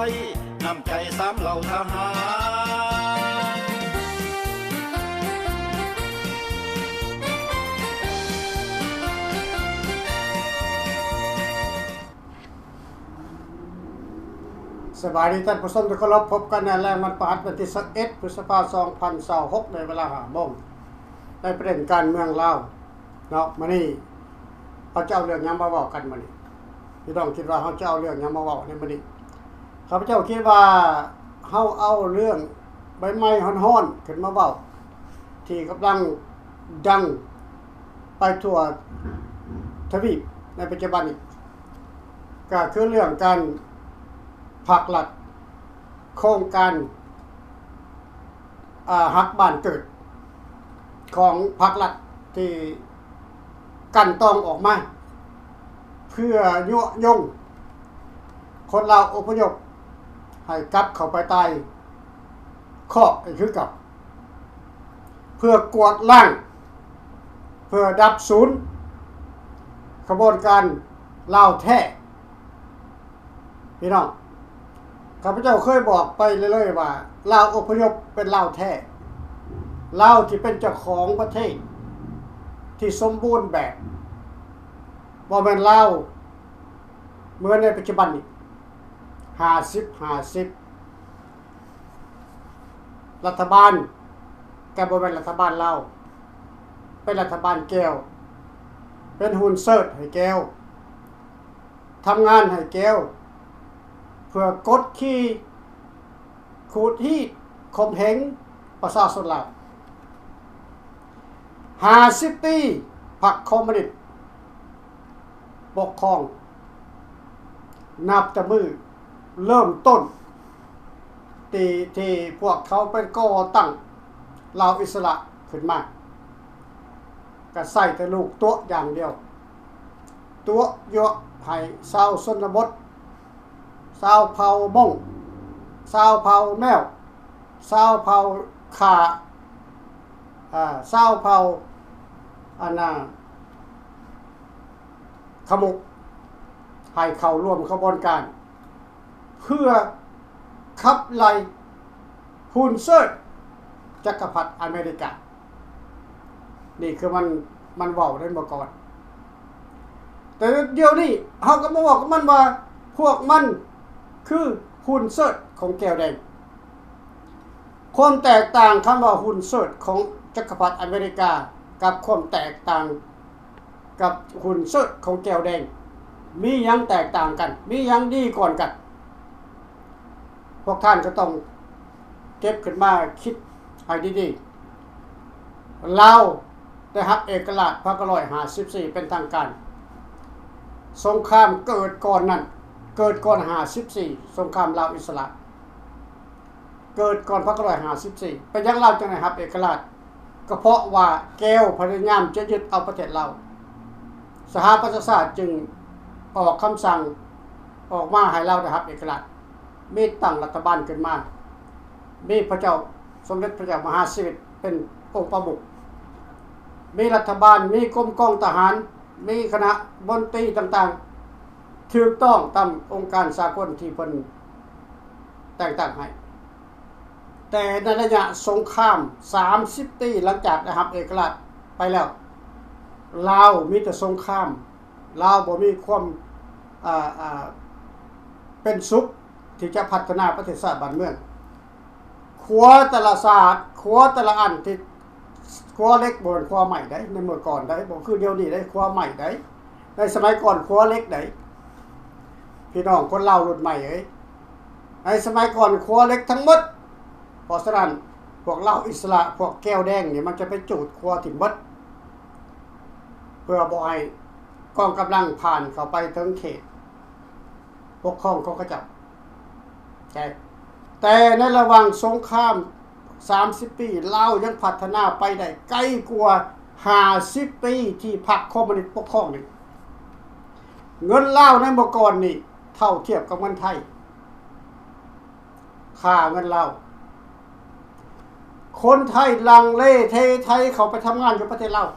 ນ້ຳໃຈສາມເຫຼົ່າທະຫານ. ສະບາຍດີທ່ານຜູ້ຊົມທີ່ເຄົາລົບ, ພົບກັນໃນແລງວັນພະຫັດ ວັນທີຊາວເອັດ ພຶດສະພາ ສອງພັນຊາວຫົກ ໃນເວລາຫ້າໂມງ ໃນປະເດັນການເມືອງລາວເນາະ. ມື້ນີ້ເຮົາຈະເອົາເລື່ອງຫຍັງມາເວົ້າກັນມື້ນີ້? ພີ່ນ້ອງຄິດວ່າເຮົາຈະເອົາເລື່ອງຫຍັງມາເວົ້າໃນມື້ນີ້? ຂ້າພະເຈົ້າຄິດວ່າເຮົາເອົາເລື່ອງໃບໄມ້ຮ້ອນໆຂຶ້ນມາເວົ້າ ທີ່ກຳລັງດັງໄປທົ່ວທະວີບໃນປັດຈຸບັນນີ້ ກໍຄືເລື່ອງການ ພາກລັດ ໂຄງການ ອາ ຮັກບ້ານເກີດຂອງພາກລັດ ທີ່ກັ່ນຕອງອອກມາ ເພື່ອຍຸຍົງຄົນລາວອົບພະຍົບໃຫ້ກັບເຂົ້າໄປຕາຍຄອກອີກຄືເກົ່າ ເພື່ອກວາດລ້າງ ເພື່ອດັບສູນຂະບວນການລາວແທ້. ພີ່ນ້ອງ, ຂ້າພະເຈົ້າເຄີຍບອກໄປເລື້ອຍໆວ່າ ລາວອົບພະຍົບເປັນລາວແທ້, ລາວທີ່ເປັນເຈົ້າຂອງປະເທດທີ່ສົມບູນແບບ, ບໍ່ແມ່ນລາວເໝືອນໃນປັດຈຸບັນນີ້ ຫ້າສິບ ຫ້າສິບ. ລັດຖະບານກໍບໍ່ແມ່ນລັດຖະບານລາວ, ເປັນລັດຖະບານແກວ, ເປັນຫຸ່ນເຊີດໃຫ້ແກວ, ທຳງານໃຫ້ແກວ ເພື່ອກົດຂີ່ ຂູດຮີດຂົ່ມເຫງປະຊາຊົນລາວ. ຫ້າສິບປີພັກຄອມມູນິດປົກຄອງ ນັບແຕ່ມື້ເລີ່ມຕົ້ນ ທີ່ ທີ່ພວກເຂົາໄປກໍ່ຕັ້ງລາວອິດສະຫຼະຂຶ້ນມາ ກໍໃຊ້ແຕ່ລູກຕົວະຢ່າງດຽວ. ຕົວະຍົວະໃຫ້ຊາວຊົນນະບົດ, ຊາວເຜົ່າມົ້ງ, ຊາວເຜົ່າແມວ, ຊາວເຜົ່າຂ້າ, ອາ, ຊາວເຜົ່າ ອັນນ່າ ຂະໝຸກ ໃຫ້ເຂົ້າຮ່ວມຂະບວນການ ເພື່ອຂັບໄລ່ຫຸ່ນເຊີດຈັກກະພັດອາເມລິກາ. ນີ້ຄືມັນ ມັນເວົ້າໄດ້ເມື່ອກ່ອນ. ແຕ່ດຽວນີ້ເຮົາກໍມາເວົ້າກັບມັນວ່າ ພວກມັນຄືຫຸ່ນເຊີດຂອງແກ້ວແດງ. ຄວາມແຕກຕ່າງຄຳວ່າຫຸ່ນເຊີດຂອງຈັກກະພັດອາເມລິກາ ກັບຄວາມແຕກຕ່າງ ກັບຫຸ່ນເຊີດຂອງແກ້ວແດງ ມີຫຍັງແຕກຕ່າງກັນ? ມີຫຍັງດີກ່ອນກັນ? ພວກທ່ານກໍຕ້ອງເກັບຂຶ້ນມາຄິດໃຫ້ດີໆ. ລາວໄດ້ຮັບເອກະລາດພັນເກົ້າຮ້ອຍຫ້າສິບສີ່ເປັນທາງການ. ສົງຄາມເກີດກ່ອນນັ້ນ, ເກີດກ່ອນຫ້າສິບສີ່, ສົງຄາມລາວອິດສະຫຼະ ເກີດກ່ອນພັນເກົ້າຮ້ອຍຫ້າສິບສີ່. ເປັນຫຍັງລາວຈຶ່ງໄດ້ຮັບເອກະລາດ? ກໍເພາະວ່າແກ້ວພະຍາຍາມຈະຍຶດເອົາປະເທດລາວ. ສະຫະປະຊາຊາດຈຶ່ງອອກຄຳສັ່ງອອກມາໃຫ້ລາວໄດ້ຮັບເອກະລາດ. ມີຕັ້ງລັດຖະບານຂຶ້ນມາ. ມີພະເຈົ້າສົມເດັດພະເຈົ້າມະຫາຊີວິດເປັນອົງປະມຸກ. ມີລັດຖະບານ, ມີກົມກອງທະຫານ, ມີຄະນະມົນຕີຕ່າງໆ ຖືກຕ້ອງຕາມອົງການສາກົນທີ່ເພິ່ນແຕ່ງຕັ້ງໃຫ້. ແຕ່ໃນໄລຍະສົງຄາມສາມສິບປີຫຼັງຈາກໄດ້ຮັບເອກະລາດໄປແລ້ວ, ລາວມີແຕ່ສົງຄາມ, ລາວບໍ່ມີຄວາມ ເປັນສຸກທີ່ຈະພັດທະນາປະເທດຊາດບ້ານເມືອງ. ຂົວແຕ່ລະສາດ, ຂົວແຕ່ລະອັນທີ່ ຂົວເຫຼັກບໍ່ແມ່ນຂົວໄມ້ໃດ ໃນເມື່ອກ່ອນໃດ, ບໍ່ຄືດຽວນີ້ໃດ ຂົວໄມ້ໃດ. ໃນສະໄໝກ່ອນຂົວເຫຼັກໃດ ພີ່ນ້ອງຄົນລາວລຸ້ນໃໝ່ເອີຍ, ໃນສະໄໝກ່ອນຂົວເຫຼັກທັງໝົດ. ເພາະສະນັ້ນ ພວກລາວອິດສະຫຼະ ພວກແກ້ວແດງນີ້ ມັນຈະໄປຈູດຂົວຖິ້ມໝົດ ເພື່ອບໍ່ໃຫ້ກອງກຳລັງຜ່ານເຂົ້າໄປເຖິງເຂດປົກຄອງຂອງເຂົາເຈົ້າ. ແຕ່ ແຕ່ໃນລະຫວ່າງສົງຄາມສາມສິບປີ ລາວຍັງພັດທະນາໄປໄດ້ໄກກວ່າຫ້າສິບປີທີ່ພັກຄອມມູນິດປົກຄອງນີ້. ເງິນລາວໃນເມື່ອກ່ອນນີ້ເທົ່າທຽບກັບເງິນໄທ, ຄ່າເງິນລາວ. ຄົນໄທລັງເລເທໄທເຂົ້າໄປທຳງານຢູ່ປະເທດລາວ.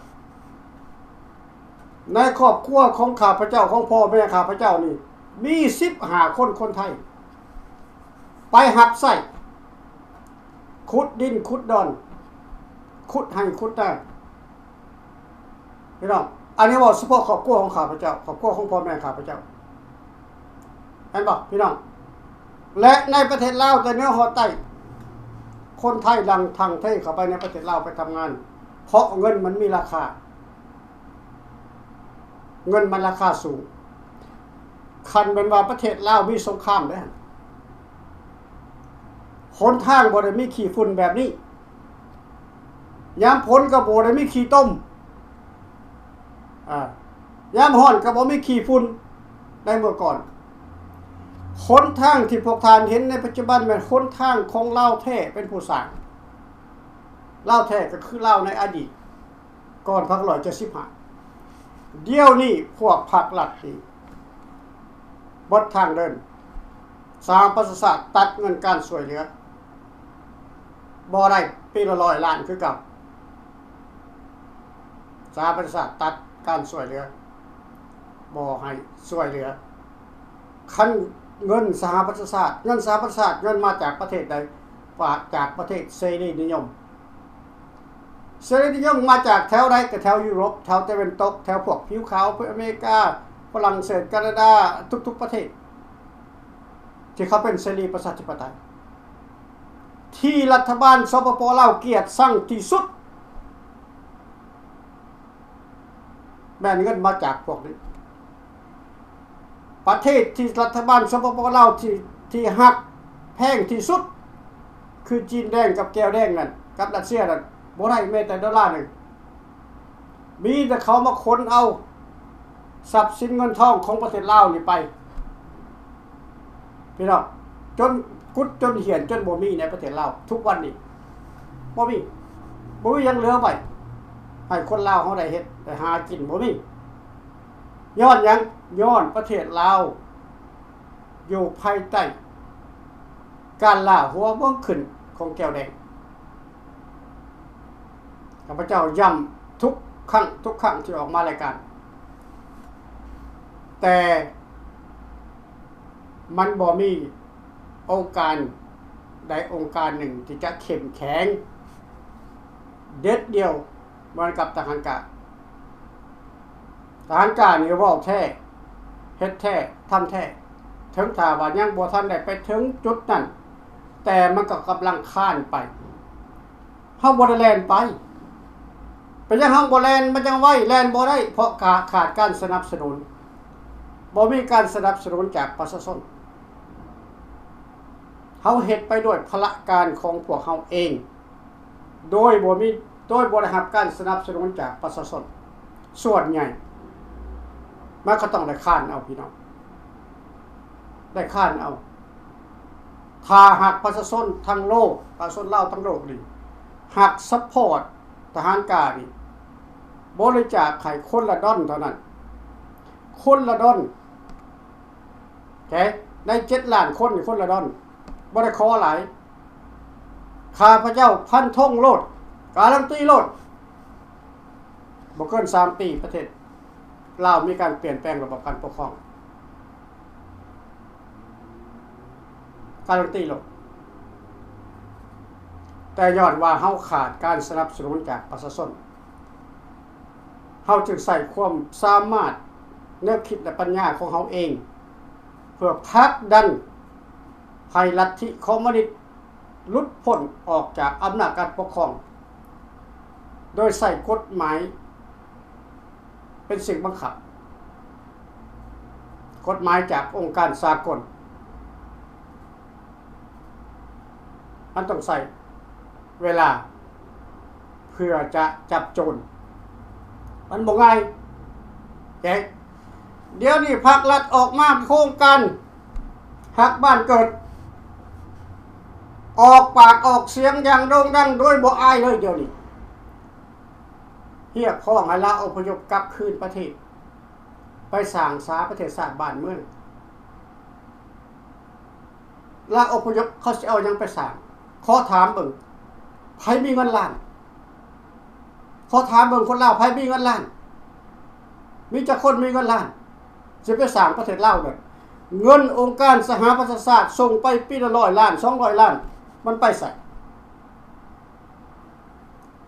ໃນຄອບຄົວຂອງຂ້າພະເຈົ້າ, ຂອງພໍ່ແມ່ຂ້າພະເຈົ້ານີ້ ມີສິບຫ້າຄົນຄົນໄທ. ໄປຮັບໃຊ້ ຂຸດດິນຂຸດດອນ ຂຸດໄຮ່ຂຸດນາ. ພີ່ນ້ອງ, ອັນນີ້ເວົ້າສະເພາະຄອບຄົວຂອງຂ້າພະເຈົ້າ, ຄອບຄົວຂອງພໍ່ແມ່ຂ້າພະເຈົ້າ. ແມ່ນບໍ່ພີ່ນ້ອງ? ແລະ ໃນປະເທດລາວແຕ່ເໜືອຮອດໃຕ້, ຄົນໄທຫຼັ່ງຖ່າຍເທເຂົ້າໄປໃນປະເທດລາວໄປທຳງານ ເພາະເງິນມັນມີລາຄາ, ເງິນມັນລາຄາສູງ. ຄັນແມ່ນວ່າປະເທດລາວມີສົງຄາມເດ້, ຫົນທາງບໍ່ໄດ້ມີຂີ້ຝຸ່ນແບບນີ້. ຍາມຝົນກໍບໍ່ໄດ້ມີຂີ້ຕົມ, ອາ ຍາມຮ້ອນກໍບໍ່ມີຂີ້ຝຸ່ນໃນເມື່ອກ່ອນ. ຫົນທາງທີ່ພວກທ່ານເຫັນໃນປັດຈຸບັນແມ່ນຫົນທາງຂອງລາວແທ້ເປັນຜູ້ສ້າງ. ລາວແທ້ກໍຄືລາວໃນອະດີດ ກ່ອນພັນເກົ້າຮ້ອຍເຈັດສິບຫ້າ. ດຽວນີ້ພວກພັກລັດນີ້ເບິດທາງເດີນ. ສະຫະປະຊາຊາດຕັດເງິນການຊ່ວຍເຫຼືອ ບໍ່ໄດ້ປີລະຮ້ອຍລ້ານຄືເກົ່າ. ສະຫະປະຊາຊາດຕັດການຊ່ວຍເຫຼືອ, ບໍ່ໃຫ້ຊ່ວຍເຫຼືອ. ຄັນເງິນສະຫະປະຊາຊາດ, ເງິນສະຫະປະຊາຊາດ, ເງິນມາຈາກປະເທດໃດ? ມາຈາກປະເທດເສລີນິຍົມ. ເສລີນິຍົມມາຈາກແຖວໃດ? ກໍແຖວຢູໂຣບ, ແຖວຕາເວັນຕົກ, ແຖວພວກຜິວຂາວ, ພວກອາເມລິກາ, ຝຣັ່ງເສດ, ການາດາ, ທຸກໆປະເທດ ທີ່ເຂົາເປັນເສລີປະຊາທິປະໄຕ, ທີ່ລັດຖະບານ ສປປ ລາວ ກຽດຊັງທີ່ສຸດ ແມ່ນເງິນມາຈາກພວກນີ້. ປະເທດທີ່ລັດຖະບານ ສປປ ລາວ ທີ່ ທີ່ຮັກແພງທີ່ສຸດ ຄືຈີນແດງກັບແກວແດງນັ້ນ ກັບຣັດເຊຍນັ້ນ ບໍ່ໄດ້ແມ້ແຕ່ໂດລາໜຶ່ງ. ມີແຕ່ເຂົາມາຂົນເອົາຊັບສິນເງິນທອງຂອງປະເທດລາວນີ້ໄປ ພີ່ນ້ອງ, ຈົນກຸດຈົນຫ້ຽນ ຈົນບໍ່ມີໃນປະເທດລາວທຸກວັນນີ້. ບໍ່ມີ, ບໍ່ມີຫຍັງເຫຼືອໄວ້ໃຫ້ຄົນລາວເຮົາໄດ້ເຮັດໄດ້ຫາກິນ, ບໍ່ມີ. ຍ້ອນຫຍັງ? ຍ້ອນປະເທດລາວຢູ່ພາຍໃຕ້ການລ່າຫົວເມືອງຂຶ້ນຂອງແກວແດງ. ຂ້າພະເຈົ້າຢ້ຳທຸກຄັ້ງ, ທຸກຄັ້ງທີ່ອອກມາລາຍການ, ແຕ່ມັນບໍ່ມີອົງການໃດອົງການໜຶ່ງທີ່ຈະເຂັ້ມແຂງເດັດດ່ຽວ ເໝືອນກັບທະຫານການ. ທະຫານການນີ້ເວົ້າແທ້, ເຮັດແທ້, ທຳແທ້, ເຖິງຖ້າວ່າຍັງບໍ່ທັນໄດ້ໄປເຖິງຈຸດນັ້ນ, ແຕ່ມັນກໍກຳລັງຄານໄປ. ເຮົາບໍ່ໄດ້ແລ່ນໄປ. ເປັນຫຍັງເຮົາບໍ່ແລ່ນ? ມັນຈັ່ງໄວ, ແລ່ນບໍ່ໄດ້, ເພາະກາ ຂາດການສະໜັບສະໜູນ, ບໍ່ມີການສະໜັບສະໜູນຈາກປະຊາຊົນ. ເຮົາເຮັດໄປດ້ວຍພະລະການຂອງພວກເຮົາເອງ ໂດຍບໍ່ມີ ໂດຍບໍ່ໄດ້ຮັບການສະໜັບສະໜູນຈາກປະຊາຊົນສ່ວນໃຫຍ່, ມັນກໍຕ້ອງໄດ້ຄານເອົາ ພີ່ນ້ອງ, ໄດ້ຄານເອົາ. ຖ້າຫາກປະຊາຊົນທັງໂລກ, ປະຊາຊົນລາວທັງໂລກນີ້ ຫາກຊັບພອດທະຫານການນີ້, ບໍລິຈາກໃຫ້ຄົນລະດອນເທົ່ານັ້ນ, ຄົນລະດອນ, ແກ ໃນເຈັດລ້ານຄົນນີ້ ຄົນລະດອນ, ບໍ່ໄດ້ຂໍຫຼາຍ. ຂ້າພະເຈົ້າຟັນທົງໂລດ, ກາລັນຕີໂລດ, ບໍ່ເກີນສາມປີ ປະເທດລາວມີການປ່ຽນແປງລະບອບການປົກຄອງ, ກາລັນຕີໂລດ. ແຕ່ຍ້ອນວ່າເຮົາຂາດການສະໜັບສະໜູນຈາກປະຊາຊົນ, ເຮົາຈຶ່ງໃຊ້ຄວາມສາມາດ, ແນວຄິດ ແລະ ປັນຍາຂອງເຮົາເອງ ເພື່ອຜັກດັນໃຫ້ລັດທິຄອມມູນິດ ຫຼຸດພົ້ນອອກຈາກອຳນາດການປົກຄອງ ໂດຍໃຊ້ກົດໝາຍເປັນສິ່ງບັງຄັບ, ກົດໝາຍຈາກອົງການສາກົນ. ມັນຕ້ອງໃຊ້ເວລາເພື່ອຈະຈັບໂຈນ, ມັນບໍ່ງ່າຍ. ແກ ດຽວນີ້ພາກລັດອອກມາໂຄງການຮັກບ້ານເກີດ, ອອກປາກອອກສຽງຢ່າງໂດ່ງດັງໂດຍບໍ່ອາຍເລີຍ. ດຽວນີ້ຮຽກຮ້ອງໃຫ້ລາວອົບພະຍົບກັບຄືນປະເທດ, ໄປສ້າງສາປະເທດຊາດບ້ານເມືອງ. ລາວອົບພະຍົບເຂົາຊິເອົາຫຍັງໄປສ້າງ? ຂໍຖາມເບິ່ງ, ໃຜມີເງິນລ້ານ? ຂໍຖາມເບິ່ງຄົນລາວ ໃຜມີເງິນລ້ານ? ມີຈັກຄົນມີເງິນລ້ານ ຊິໄປສ້າງປະເທດລາວນັ້ນ? ເງິນອົງການສະຫະປະຊາຊາດສົ່ງໄປປີລະຮ້ອຍລ້ານ ສອງຮ້ອຍລ້ານ ມັນໄປໃສ?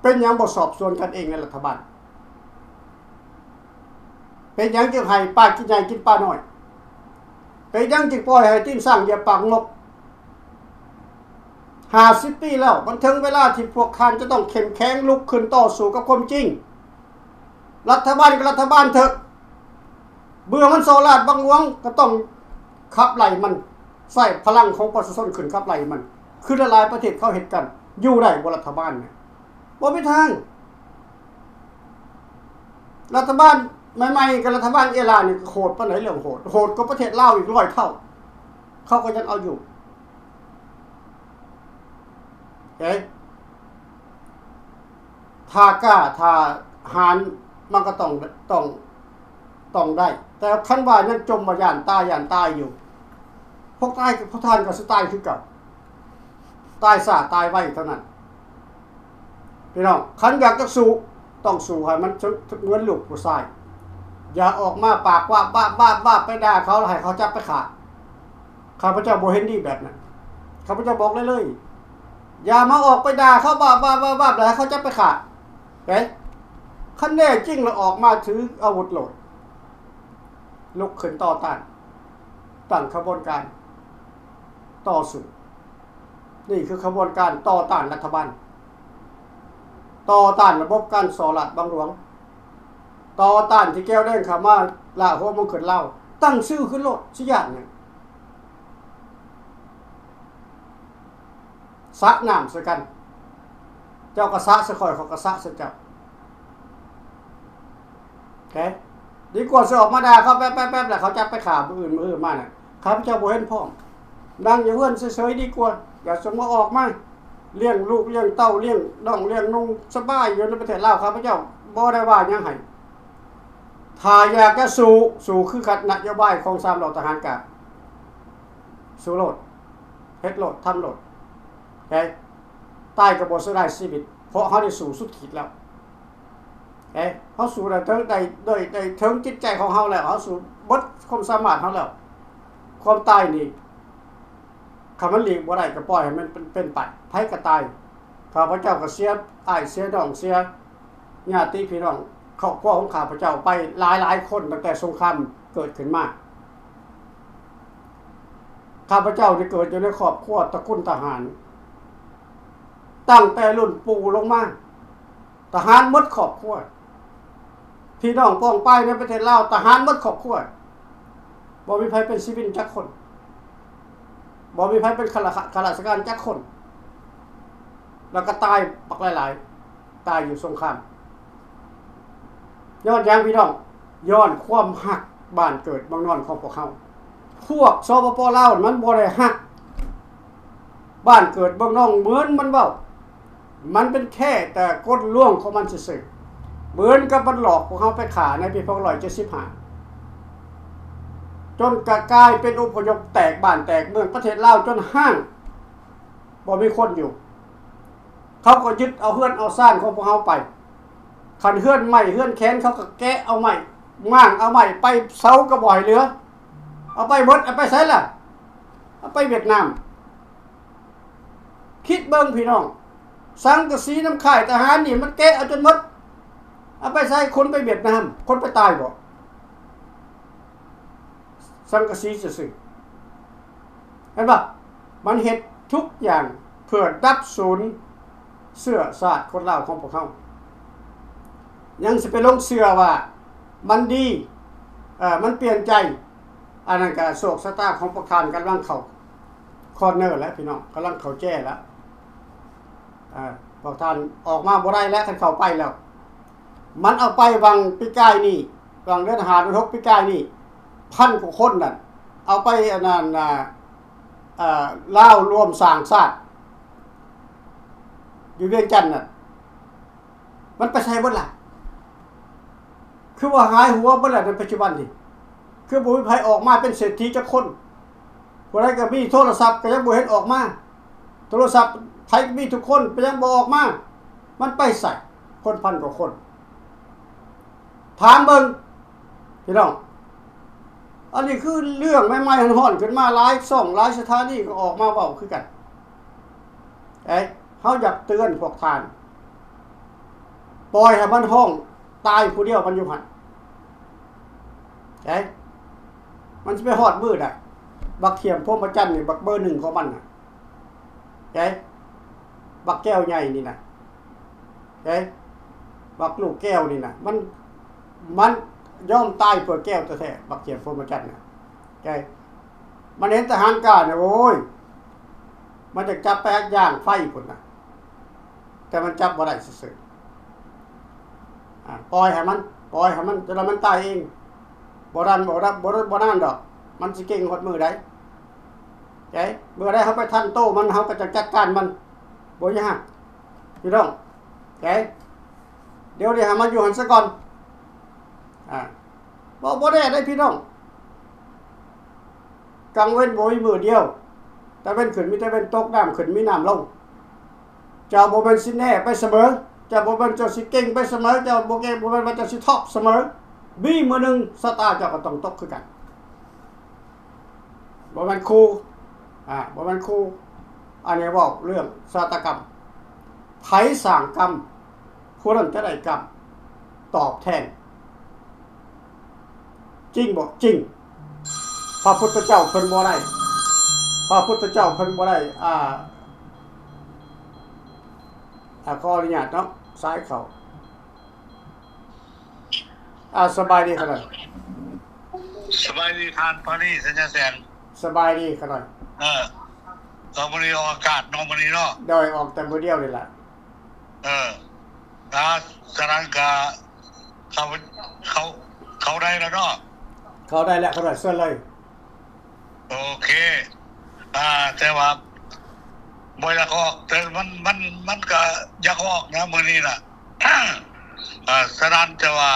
ເປັນຫຍັງບໍ່ສອບສວນກັນເອງໃນລັດຖະບານ? ເປັນຫຍັງຈຶ່ງໃຫ້ປາກິນໃຫຍ່ກິນປານ້ອຍ? ເປັນຫຍັງຈຶ່ງປ່ອຍໃຫ້ຕີນຊ້າງຢຽບປາກນົກ? ຫ້າສິບປີແລ້ວ ມັນເຖິງເວລາທີ່ພວກທ່ານຈະຕ້ອງເຂັ້ມແຂງ ລຸກຂຶ້ນຕໍ່ສູ້ກັບຄວາມຈິງ. ລັດຖະບານກໍລັດຖະບານເຖາະ ເບື່ອມັນສໍ້ລາດບັງຫຼວງ ກໍຕ້ອງຂັບໄລ່ມັນ, ໃຊ້ພະລັງຂອງປະຊາຊົນຂຶ້ນຂັບໄລ່ມັນ ຄືຫຼາຍໆປະເທດເຂົາເຮັດກັນ. ຢູ່ໄດ້ບໍ່ລັດຖະບານນີ້? ບໍ່ມີທາງ. ລັດຖະບານໃໝ່ໆ ກັບລັດຖະບານເອລານີ້ໂຫດປານໃດ? ເລື່ອງໂຫດ ໂຫດກວ່າປະເທດລາວອີກຮ້ອຍເທົ່າ ເຂົາກໍຍັງເອົາຢູ່. ເອີ ຖ້າກ້າ ຖ້າຫານ ມັນກໍຕ້ອງ ຕ້ອງ ຕ້ອງໄດ້. ແຕ່ຄັນວ່າຍັງຈົ່ມວ່າຢ້ານຕາຍ ຢ້ານຕາຍຢູ່, ພວກຕາຍ ພວກທ່ານກໍຊິຕາຍຄືເກົ່າ, ຕາຍຊ້າຕາຍໄວເທົ່ານັ້ນ. ພີ່ນ້ອງ ຄັນຢາກຈະສູ້ ຕ້ອງສູ້ໃຫ້ມັນເໝືອນລູກຜູ້ຊາຍ. ຢ່າອອກມາປາກວາບວາບວາບວາບ ໄປດ່າເຂົາ ແລ້ວໃຫ້ເຂົາຈັບໄປຂ້າ. ຂ້າພະເຈົ້າບໍ່ເຫັນດີແບບນັ້ນ. ຂ້າພະເຈົ້າບອກເລີຍໆ ຢ່າມາອອກໄປດ່າເຂົາ ບາບໆໆ ແລ້ວໃຫ້ເຂົາຈັບໄປຂ້າ. ເອີ ຄັນແນ່ຈິງແລ້ວອອກມາຖືອາວຸດໂລດ, ລຸກຂຶ້ນຕໍ່ຕ້ານ, ຕັ້ງຂະບວນການຕໍ່ສູ້. ນີ້ຄືຂະບວນການຕໍ່ຕ້ານລັດຖະບານ, ຕໍ່ຕ້ານລະບົບການສໍ້ລາດບັງຫຼວງ, ຕໍ່ຕ້ານທີ່ແກວແດງເຂົ້າມາລາກຫົວມົງເກີດລາວ. ຕັ້ງຊື່ຂຶ້ນໂລດ ຊິຢ້ານຫຍັງ? ສະນ້ຳໃສ່ກັນ, ເຈົ້າກໍສະໃສ່ຂ້ອຍ ຂ້ອຍກໍສະໃສ່ເຈົ້າ. ໂອເຄ ດີກວ່າຊິອອກມາດ່າເຂົາແປັບໆໆ ແລ້ວເຂົາຈັບໄປຂ້າມື້ອື່ນ ມື້ອື່ນມານະ. ຂ້າພະເຈົ້າບໍ່ເຫັນພ້ອມ, ນັ່ງຢູ່ເຮືອນເສີຍໆດີກວ່າ. ຢ່າສົ່ງມາອອກມາ, ລ້ຽງລູກລ້ຽງເຕົ້າ ລ້ຽງນ້ອງລ້ຽງນຸ່ງ ສະບາຍຢູ່ໃນປະເທດລາວ. ຂ້າພະເຈົ້າບໍ່ໄດ້ວ່າຫຍັງໃຫ້. ຖ້າຢາກຈະສູ້ ສູ້ຄືກັບນະໂຍບາຍຂອງສາມເຫຼົ່າທະຫານກາງ. ສູ້ໂລດ, ເຮັດໂລດ, ທຳໂລດ. ໂອເຄ ຕາຍກໍບໍ່ເສຍດາຍຊີວິດ, ເພາະເຮົາໄດ້ສູ້ສຸດຂີດແລ້ວ. ເອີ ເຮົາສູ້ໄດ້ເຖິງ ໄດ້ ໄດ້ ໄດ້ເຖິງຈິດໃຈຂອງເຮົາແລ້ວ, ເຮົາສູ້ເບິດຄວາມສາມາດເຮົາແລ້ວ. ຄວາມຕາຍນີ້ ຄັນມັນຫຼີກບໍ່ໄດ້ ກໍປ່ອຍໃຫ້ມັນເປັນ ເປັນໄປ, ໃຜກໍຕາຍ. ຂ້າພະເຈົ້າກໍເສຍອ້າຍ ເສຍນ້ອງ ເສຍຍາດຕິພີ່ນ້ອງ ຄອບຄົວຂອງຂ້າພະເຈົ້າໄປຫຼາຍໆຄົນ ຕັ້ງແຕ່ສົງຄາມເກີດຂຶ້ນມາ. ຂ້າພະເຈົ້າໄດ້ເກີດຢູ່ໃນຄອບຄົວຕະກຸນທະຫານ, ຕັ້ງແຕ່ລຸ້ນປູ່ລົງມາ ທະຫານໝົດຄອບຄົວ. ພີ່ນ້ອງປ້ອງປາຍໃນປະເທດລາວ ທະຫານໝົດຄອບຄົວ, ບໍ່ມີໃຜເປັນຊີວິນຈັກຄົນ, ບໍ່ມີໃຜເປັນຂ້າລາຊະ ຂ້າລາຊະການຈັກຄົນ, ແລ້ວກໍຕາຍບັກຫຼາຍໆ ຕາຍຢູ່ສົງຄາມ. ຍ້ອນຫຍັງພີ່ນ້ອງ? ຍ້ອນຄວາມຮັກບ້ານເກີດເມືອງນອນຂອງພວກເຮົາ. ພວກ ສປປ ລາວ ມັນບໍ່ໄດ້ຮັກບ້ານເກີດເມືອງນອນ ເໝືອນມັນເວົ້າ. ມັນເປັນແຄ່ແຕ່ກົນລວງຂອງມັນຊື່ໆ, ເໝືອນກັບມັນຫຼອກພວກເຮົາໄປຂ້າໃນປີສອງພັນເຈັດຮ້ອຍເຈັດສິບຫ້າ ຈົນກະກາຍເປັນອົບພະຍົບແຕກບ້ານແຕກເມືອງ, ປະເທດລາວຈົນຮ້າງ ບໍ່ມີຄົນຢູ່. ເຂົາກໍຍຶດເອົາເຮືອນເອົາຊານຂອງພວກເຮົາໄປ. ຄັນເຮືອນໄມ້ເຮືອນແຄນ ເຂົາກໍແກະເອົາໄມ້, ມ້າງເອົາໄມ້, ໄປເສົາກໍບໍ່ໃຫ້ເຫຼືອ. ເອົາໄປໝົດ. ເອົາໄປໃສລະ? ເອົາໄປຫວຽດນາມ. ຄິດເບິ່ງພີ່ນ້ອງ, ສັງກະສີນຳຄ້າຍທະຫານນີ້ ມັນແກະເອົາຈົນໝົດ. ເອົາໄປໃສ? ຂົນໄປຫວຽດນາມ. ຂົນໄປຕາຍບໍ? ສັງກະສີຊື່ໆ. ເຫັນບໍ່? ມັນເຮັດທຸກຢ່າງເພື່ອດັບສູນເຊື້ອຊາດຄົນລາວຂອງພວກເຮົາ. ຍັງຊິໄປຫຼົງເຊື່ອວ່າມັນດີ, ເອີ ມັນປ່ຽນໃຈ. ອັນນັ້ນກໍໂຊກຊະຕາຂອງພວກທ່ານກຳລັງເຂົ້າຄອນເນີແລ້ວພີ່ນ້ອງ, ກຳລັງເຂົ້າແຈແລ້ວ. ເອີ ພວກທ່ານອອກມາບໍ່ໄດ້ແລ້ວ, ຄັນເຂົ້າໄປແລ້ວ. ມັນເອົາໄປຫວ່າງປີກາຍນີ້, ຫວ່າງເດືອນຫ້າເດືອນຫົກປີກາຍນີ້ ພັນກວ່າຄົນນັ້ນ ເອົາໄປອັນນັ້ນນະ ເອີ ລາວລວມສ້າງຊາດ ຢູ່ວຽງຈັນນັ້ນ ມັນໄປໃສເບິດລະ? ຄືວ່າຫາຍຫົວເບິດລະໃນປັດຈຸບັນນີ້? ຄືບໍ່ມີໃຜອອກມາເປັນເສດຖີຈັກຄົນ? ຜູ້ໃດກໍມີໂທລະສັບ ກໍຍັງບໍ່ເຫັນອອກມາ. ໂທລະສັບໃຜກໍມີທຸກຄົນ ເປັນຫຍັງບໍ່ອອກມາ? ມັນໄປໃສ? ຄົນພັນກວ່າຄົນ. ຖາມເບິ່ງພີ່ນ້ອງ, ອັນນີ້ຄືເລື່ອງໃໝ່ໆຮ້ອນໆຂຶ້ນມາ ຫຼາຍຊ່ອງຫຼາຍສະຖານີກໍອອກມາເວົ້າຄືກັນ. ເອີຍ ເຮົາຢາກເຕືອນພວກທ່ານ ປ່ອຍໃຫ້ມັນຮ້ອງຕາຍຜູ້ດຽວມັນຢູ່ຫັ້ນ. ເອີຍ ມັນຊິໄປຮອດມື້ໃດ? ບັກຂ້ຽມພົມມະຈັນນີ້ ບັກເບີໜຶ່ງຂອງມັນນະ. ເອີຍ ບັກແກ້ວໃຫຍ່ນີ້ນະ. ເອີຍ ບັກລູກແກ້ວນີ້ນະ ມັນ ມັນຍອມຕາຍເພື່ອແກ້ວແທ້ໆ ບັກຂ້ຽມພົມມະຈັນນະ. ເອີຍ ມັນເຫັນທະຫານກ້ານະ ໂອ້ຍ ມັນຈະຈັບໄປຍ່າງໄຟພຸ້ນນະ ແຕ່ມັນຈັບບໍ່ໄດ້ຊື່ໆ. ອາ ປ່ອຍໃຫ້ມັນ ປ່ອຍໃຫ້ມັນ ແຕ່ລະມັນຕາຍເອງ. ບໍ່ດັນ ບໍ່ດັນ ບໍ່ ບໍ່ນານດອກ ມັນຊິເກັ່ງຮອດມື້ໃດ. ເອີຍ ເມື່ອໃດເຮົາໄປທັນໂຕມັນ ເຮົາກໍຈະຈັດການມັນ ບໍ່ຍາກພີ່ນ້ອງ. ເອີຍ ດຽວນີ້ໃຫ້ມັນຢູ່ຫັ້ນຊະກ່ອນ. ອາ ເວົ້າບໍ່ແນ່ເດ້ພີ່ນ້ອງ ກາງເວັນບໍ່ມີມື້ດຽວ ຕາເວັນຂຶ້ນມີຕາເວັນຕົກ ນ້ຳຂຶ້ນມີນ້ຳລົງ. ເຈົ້າບໍ່ແມ່ນຊິແນ່ໄປສະເໝີ ເຈົ້າບໍ່ແມ່ນເຈົ້າຊິເກັ່ງໄປສະເໝີ ເຈົ້າບໍ່ເກັ່ງ ບໍ່ແມ່ນວ່າເຈົ້າຊິທັອບສະເໝີ. ມີມື້ໜຶ່ງຊະຕາເຈົ້າກໍຕ້ອງຕົກຄືກັນ. ບໍ່ແມ່ນຂູ່ ອາ ບໍ່ແມ່ນຂູ່ ອັນນີ້ເວົ້າເລື່ອງຊະຕາກຳ. ໃຜສ້າງກຳ ຜູ້ນັ້ນຈະໄດ້ກຳຕອບແທນ. ຈິງບໍ່? ຈິງ. ພະພຸດທະເຈົ້າເພິ່ນບໍ່ໄດ້ ພະພຸດທະເຈົ້າເພິ່ນບໍ່ໄດ້ ອາ ອາ ຂໍອະນຸຍາດເນາະ ສາຍເຂົ້າ. ອາ ສະບາຍດີຂະນ້ອຍ. ສະບາຍດີທ່ານພາຣີ ສັນຍາແສງ. ສະບາຍດີຂະນ້ອຍ. ເອີ ເອີ ມື້ນີ້ອອກອາກາດເນາະ ມື້ນີ້ເນາະ. ໂດຍ ອອກແຕ່ມື້ດຽວນີ້ແຫຼະ. ເອີ ອາ ສະນັ້ນກະ ເຂົ້າ ເຂົ້າ ເຂົ້າໄດ້ແລ້ວເນາະ. ເຂົ້າໄດ້ແລ້ວ ເຂົ້າໄດ້ ເຊີນເລີຍ. ໂອເຄ ອາ ແຕ່ວ່າບໍ່ຢາກອອກ ແຕ່ມັນ ມັນ ມັນກະຢາກອອກນະມື້ນີ້ນະ. ອາ ສະນັ້ນແຕ່ວ່າ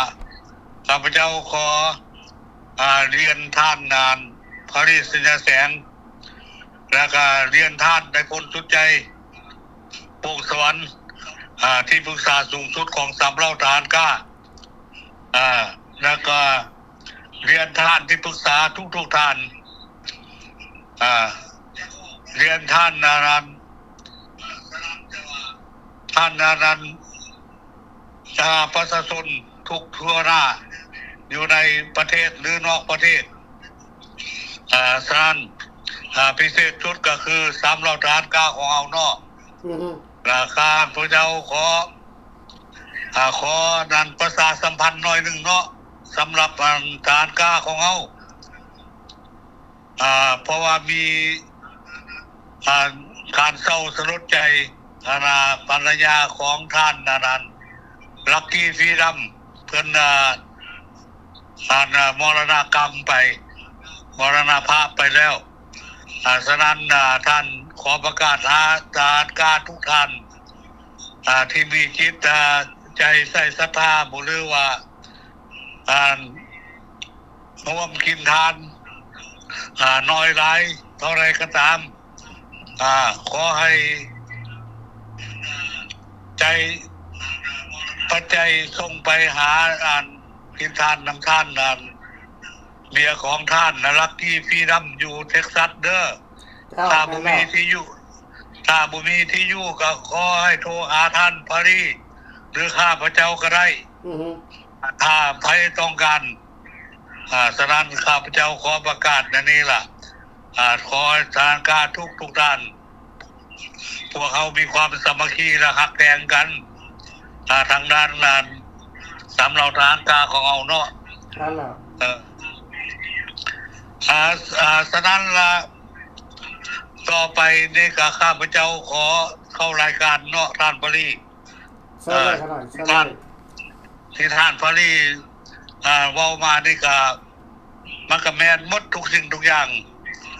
ຂ້າພະເຈົ້າຂໍ ອາ ລຽນທ່ານ ອາ ພາຣີ ສັນຍາແສງ ແລ້ວກະລຽນທ່ານນາຍພົນສຸດໃຈ ວົງສະຫວັນ ອາ ທີ່ປຶກສາສູງສຸດຂອງສາມເຫຼົ່າທະຫານກ້າ ອາ ແລ້ວກະລຽນທ່ານທີ່ປຶກສາທຸກໆທ່ານ ອາ ລຽນທ່ານ ອາ ທ່ານ ອາ ອາ ປະຊາຊົນທຸກທົ່ວໜ້າ ຢູ່ໃນປະເທດ ຫຼື ນອກປະເທດ. ອາ ສະນັ້ນ ອາ ພິເສດສຸດກໍຄືສາມເຫຼົ່າທະຫານກ້າຂອງເຮົາເນາະ. ອືຮຶ ລະຂ້າພະເຈົ້າຂໍ ອາ ຂໍນັ້ນປະຊາສຳພັນໜ້ອຍໜຶ່ງເນາະ ສຳລັບ ອັນ ທະຫານກ້າຂອງເຮົາ. ອາ ເພາະວ່າມີ ອາ ການເສົ້າສະຫຼົດໃຈ ອັນນາ ພັນລະຍາຂອງທ່ານ ອັນນັ້ນ ລັກກີ ຟຣີດຳ ເພິ່ນ ອາ ອັນນາ ມໍລະນະກຳໄປ ມໍລະນະພາບໄປແລ້ວ. ອາ ສະນັ້ນ ອາ ທ່ານຂໍປະກາດຫາທະຫານກ້າທຸກທ່ານ ອາ ທີ່ມີຈິດ ອາ ໃຈໃສ່ສັດທາ ບໍ່ ຫຼືວ່າ ອັນ ຮ່ວມກິນທານ ອາ ໜ້ອຍຫຼາຍເທົ່າໃດກໍຕາມ ອາ ຂໍໃຫ້ໃຈ ປັດໄຈສົ່ງໄປຫາ ອັນ ກິນທານນຳທ່ານ ອັນ ເມຍຂອງທ່ານນະ ລັກກີ ຟຣີດຳ ຢູ່ເທັກຊັສເດີ. ເຈົ້າ ຖ້າບໍ່ມີທີ່ຢູ່ ຖ້າບໍ່ມີທີ່ຢູ່ກໍຂໍໃຫ້ໂທຫາທ່ານພາຣີ ຫຼື ຂ້າພະເຈົ້າກໍໄດ້. ອືຮຶ ຖ້າໃຜຕ້ອງການ ອາ ສະນັ້ນ ຂ້າພະເຈົ້າຂໍປະກາດແນວນີ້ລະ ອາ ຂໍໃຫ້ທະຫານກ້າທຸກໆທ່ານ ພວກເຮົາມີຄວາມສາມັກຄີ ແລະ ຮັກແພງກັນ ອາ ທາງດ້ານ ອັນ ສາມເຫຼົ່າທະຫານກ້າຂອງເຮົາເນາະ. ນັ້ນແຫຼະ ເອີ ອາ ອາ ສະນັ້ນລະ ຕໍ່ໄປນີ້ກະຂ້າພະເຈົ້າຂໍເຂົ້າລາຍການເນາະ ທ່ານພາຣີ. ເຊີນເລີຍ ເອີ ທ່ານ ທີ່ທ່ານພາຣີ ເອີ ເວົ້າມານີ້ກະ ມັນກະແມ່ນໝົດທຸກສິ່ງທຸກຢ່າງ.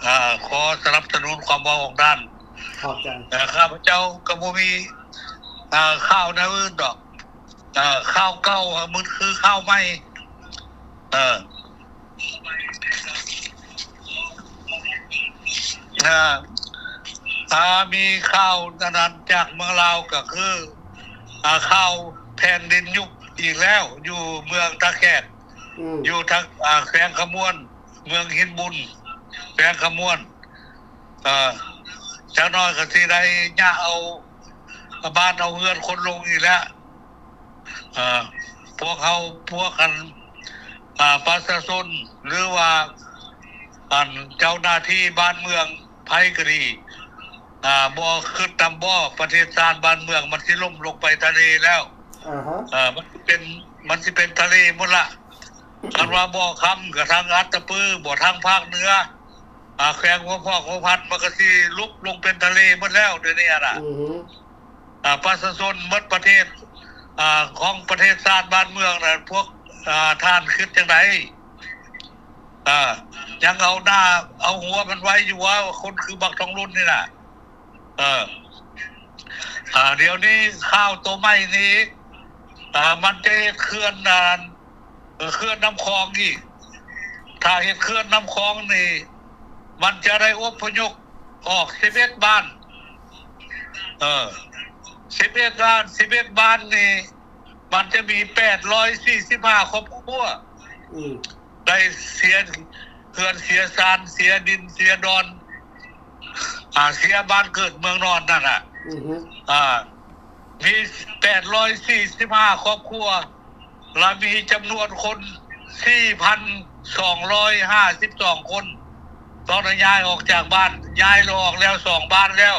ເອີ ຂໍສະໜັບສະໜູນຄວາມເວົ້າຂອງທ່ານ. ຂອບໃຈ. ເອີ ຂ້າພະເຈົ້າກະບໍ່ມີ ເອີ ຂ່າວແນວອື່ນດອກ. ເອີ ຂ່າວເກົ່າມັນຄືຂ່າວໃໝ່. ເອີ ເອີ ຖ້າມີຂ່າວອັນນັ້ນຈາກເມືອງລາວກະຄື ອາ ຂ່າວແຜ່ນດິນຍຸບອີກແລ້ວ ຢູ່ເມືອງທ່າແຂກ ອືມ ຢູ່ທາງ ອາ ແຂວງຄຳມ່ວນ. ເມືອງຫີນບຸນ ແຂວງຄຳມ່ວນ. ເອີ ຈັກໜ້ອຍກໍຊິໄດ້ຍະເອົາບ້ານເອົາເຮືອນຄົນລົງອີກແລ້ວ. ເອີ ພວກເຮົາ ພວກອັນ ອາ ປະຊາຊົນ ຫຼືວ່າອັນເຈົ້າໜ້າທີ່ບ້ານເມືອງ ໃຜກໍດີ ອາ ບໍ່ຄິດນຳບໍ່ ປະເທດຊາດບ້ານເມືອງມັນຊິລົ້ມລົງໄປທະເລແລ້ວ. ອາຮະ ເອີ ມັນຊິເປັນ ມັນຊິເປັນທະເລໝົດລະ. ຄັນວ່າບໍ່ຄຳກໍທາງອັດຕະປື ບໍ່ທາງພາກເໜືອ ອາ ແຂວງຫົວພອກຫົວພັນ ມັນກໍຊິຫຼຸບລົງເປັນທະເລໝົດແລ້ວດຽວນີ້ນະ. ອືຮຶ ອາ ປະຊາຊົນໝົດປະເທດ ອາ ຂອງປະເທດຊາດບ້ານເມືອງນະ ພວກ ອາ ທ່ານຄິດຈັ່ງໃດ? ອາ ຍັງເອົາໜ້າເອົາຫົວມັນໄວ້ຢູ່ວ່າ ຄົນຄືບັກທອງລຸນນີ້ນະ. ເອີ ອາ ດຽວນີ້ຂ່າວໂຕໃໝ່ນີ້ ອາ ມັນຈະເຮັດເຂື່ອນ ອາ ເຂື່ອນນ້ຳຂອງອີກ. ຖ້າເຮັດເຂື່ອນນ້ຳຂອງນີ້ ມັນຈະໄດ້ອົບພະຍົບອອກສິບເອັດບ້ານ. ເອີ ສິບເອັດບ້ານ ສິບເອັດບ້ານນີ້ ມັນຈະມີແປດຮ້ອຍສີ່ສິບຫ້າຄອບຄົວ ອືມ ໄດ້ເສຍເຮືອນເສຍຊານ ເສຍດິນເສຍດອນ ອາ ເສຍບ້ານເກີດເມືອງນອນນັ້ນນະ. ອືຮຶ ອາ ມີແປດຮ້ອຍສີ່ສິບຫ້າຄອບຄົວ ລະມີຈຳນວນຄົນສີ່ພັນສອງຮ້ອຍຫ້າສິບສອງຄົນ ຕ້ອງໄດ້ຍ້າຍອອກຈາກບ້ານ. ຍ້າຍລະອອກແລ້ວສອງບ້ານແລ້ວ.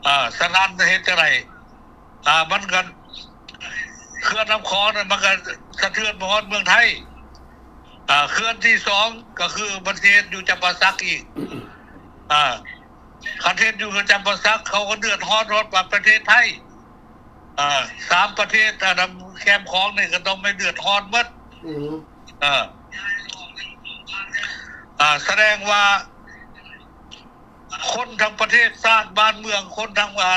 ອາ ສະນັ້ນເຮັດຈັ່ງໃດ? ອາ ມັນກໍ ເຂື່ອນນ້ຳຂອງນັ້ນ ມັນກໍສະເທືອນມາຮອດເມືອງໄທ. ອາ ເຂື່ອນທີສອງ ກໍຄືມັນຊິເຮັດຢູ່ຈຳປາສັກອີກ. ອາ ຄັນເຮັດຢູ່ຈຳປາສັກ ເຂົາກໍເດືອດຮ້ອນຮອດປະເທດໄທ. ອາ ສາມປະເທດ ອາ ນຳແຄມຂອງນີ້ກໍຕ້ອງໄດ້ເດືອດຮ້ອນໝົດ. ອືມ ເອີ ອາ ສະແດງວ່າຄົນທັງປະເທດຊາດບ້ານເມືອງ ຄົນທັງ ອາ